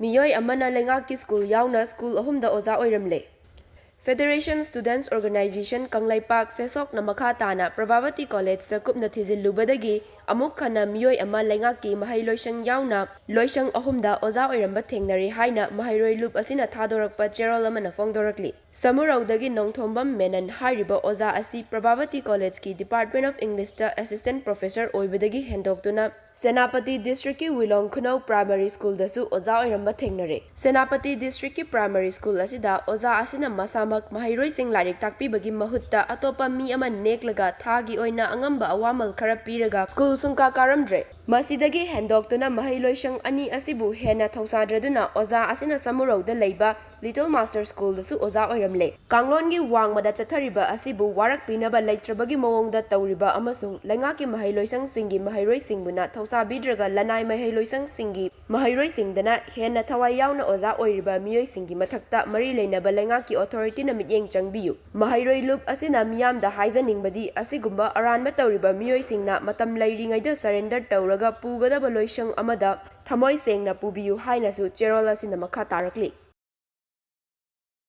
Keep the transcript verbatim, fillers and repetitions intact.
ꯃꯤꯑꯣꯏ ꯑꯃꯅ ꯂꯩꯉꯥꯛꯀꯤ ꯁ꯭ꯀꯨꯜ ꯌꯥꯎꯅ ꯁ꯭ꯀꯨꯜ ꯑꯍꯨꯝꯗ ꯑꯣꯖꯥ ꯑꯣꯏꯔꯝꯂꯦ꯫ Federation Students Organisation ꯀꯪꯂꯩꯄꯥꯛ, ꯐꯦꯁꯣꯛꯅ ꯃꯈꯥ ꯇꯥꯅ ꯄ꯭ꯔꯚꯥꯕꯇꯤ ꯀꯣꯂꯦꯖꯇ ꯀꯨꯞꯅ ꯊꯤꯖꯤꯜꯂꯨꯕꯗꯒꯤ ꯑꯃꯨꯛ ꯍꯟꯅ ꯃꯤꯑꯣꯏ ꯑꯃ ꯂꯩꯉꯥꯛꯀꯤ ꯃꯍꯩ ꯂꯣꯏꯁꯪ ꯌꯥꯎꯅ ꯂꯣꯏꯁꯪ ꯑꯍꯨꯝꯗ ꯑꯣꯖꯥ ꯑꯣꯏꯔꯝꯕ ꯊꯦꯡꯅꯔꯦ ꯍꯥꯏꯅ ꯃꯍꯩꯔꯣꯏ ꯂꯨꯞ ꯑꯁꯤꯅ ꯊꯥꯗꯣꯔꯛꯄ ꯆꯦꯔꯣꯜ ꯑꯃꯅ ꯐꯣꯡꯗꯣꯔꯛꯂꯤ꯫ ꯁꯃꯨꯔꯧꯗꯒꯤ ꯅꯣꯡꯊꯣꯝꯕꯝ ꯃꯦꯅꯟ ꯍꯥꯏꯔꯤꯕ ꯑꯣꯖꯥ ꯑꯁꯤ ꯄ꯭ꯔꯚꯥꯕꯇꯤ ꯀꯣꯂꯦꯖꯀꯤ Department of Englishꯇ assistant professor ꯑꯣꯏꯕꯗꯒꯤ ꯍꯦꯟꯗꯣꯛꯇꯨꯅ Senapati ꯗꯤꯁꯇ꯭ꯔꯤꯛꯀꯤ ꯋꯤꯂꯣꯡ ꯈꯨꯅꯧ ꯄ꯭ꯔꯥꯏꯃꯥꯔꯤ ꯁ꯭ꯀꯨꯜꯗꯁꯨ ꯑꯣꯖꯥ ꯑꯣꯏꯔꯝꯕ ꯊꯦꯡꯅꯔꯦ꯫ ꯁꯦꯅꯥꯄꯇꯤ ꯗꯤꯁꯇ꯭ꯔꯤꯛꯀꯤ ꯄ꯭ꯔꯥꯏꯃꯥꯔꯤ ꯁ꯭ꯀꯨꯜ ꯑꯁꯤꯗ ꯑꯣꯖꯥ ꯑꯁꯤꯅ ꯃꯁꯥꯃꯛ ꯃꯍꯩꯔꯣꯏꯁꯤꯡ ꯂꯥꯏꯔꯤꯛ ꯇꯥꯛꯄꯤꯕꯒꯤ ꯃꯍꯨꯠꯇ ꯑꯇꯣꯞꯄ ꯃꯤ ꯑꯃ ꯅꯦꯛꯂꯒ ꯊꯥꯒꯤ ꯑꯣꯏꯅ ꯑꯉꯝꯕ ꯑꯋꯥꯃꯜ ꯈꯔ ꯄꯤꯔꯒ ꯁ꯭ꯀꯨꯜ ꯁꯨꯡꯀꯥ ꯀꯥꯔꯝꯗ꯭ꯔꯦ꯫ ꯃꯁꯤꯗꯒꯤ ꯍꯦꯟꯗꯣꯛꯇꯨꯅ ꯃꯍꯩ ꯂꯣꯏꯁꯪ ꯑꯅꯤ ꯑꯁꯤꯕꯨ ꯍꯦꯟꯅ ꯊꯧꯁꯥꯗ꯭ꯔꯗꯨꯅ ꯑꯣꯖꯥ ꯑꯁꯤꯅ ꯁꯃꯨꯔꯧꯗ ꯂꯩꯕ Little Master ꯁ꯭ꯀꯨꯜꯗꯁꯨ ꯑꯣꯖꯥ ꯑꯣꯏꯔꯝꯂꯦ꯫ ꯀꯥꯡꯂꯣꯟꯒꯤ ꯋꯥꯡꯃꯗ ꯆꯠꯊꯔꯤꯕ ꯑꯁꯤꯕꯨ ꯋꯥꯔꯛꯄꯤꯅꯕ ꯂꯩꯇ꯭ꯔꯕꯒꯤ ꯃꯑꯣꯡꯗ ꯇꯧꯔꯤꯕ ꯑꯃꯁꯨꯡ ꯂꯩꯉꯥꯛꯀꯤ ꯃꯍꯩ ꯂꯣꯏꯁꯪꯁꯤꯡꯒꯤ ꯃꯍꯩꯔꯣꯏꯁꯤꯡꯕꯨꯅ ꯊꯧꯁꯥꯕꯤꯗ꯭ꯔꯒ ꯂꯅꯥꯏ ꯃꯍꯩ ꯂꯣꯏꯁꯪꯁꯤꯡꯒꯤ ꯃꯍꯩꯔꯣꯏꯁꯤꯡꯗꯅ ꯍꯦꯟꯅ ꯊꯋꯥꯏ ꯌꯥꯎꯅ ꯑꯣꯖꯥ ꯑꯣꯏꯔꯤꯕ ꯃꯤꯑꯣꯏꯁꯤꯡꯒꯤ ꯃꯊꯛꯇ ꯃꯔꯤ ꯂꯩꯅꯕ ꯂꯩꯉꯥꯛꯀꯤ authorityꯅ ꯃꯤꯠꯌꯦꯡ ꯆꯪꯕꯤꯌꯨ꯫ ꯃꯍꯩꯔꯣꯏ ꯂꯨꯞ ꯑꯁꯤꯅ ꯃꯤꯌꯥꯝꯗ ꯍꯥꯏꯖꯅꯤꯡꯕꯗꯤ ꯑꯁꯤꯒꯨꯝꯕ ꯑꯔꯥꯟꯕ ꯇꯧꯔꯤꯕ ꯃꯤꯑꯣꯏꯁꯤꯡꯅ ꯃꯇꯝ ꯂꯩꯔꯤꯉꯩꯗ surrender ꯇꯧꯔꯒ ꯄꯨꯒꯗꯕ ꯂꯣꯏꯁꯪ ꯑꯃꯗ ꯊꯃꯣꯏ ꯁꯦꯡꯅ ꯄꯨꯕꯤꯌꯨ ꯍꯥꯏꯅꯁꯨ ꯆꯦꯔꯣꯜ ꯑꯁꯤꯅ ꯃꯈꯥ ꯇꯥꯔꯛꯂꯤ꯫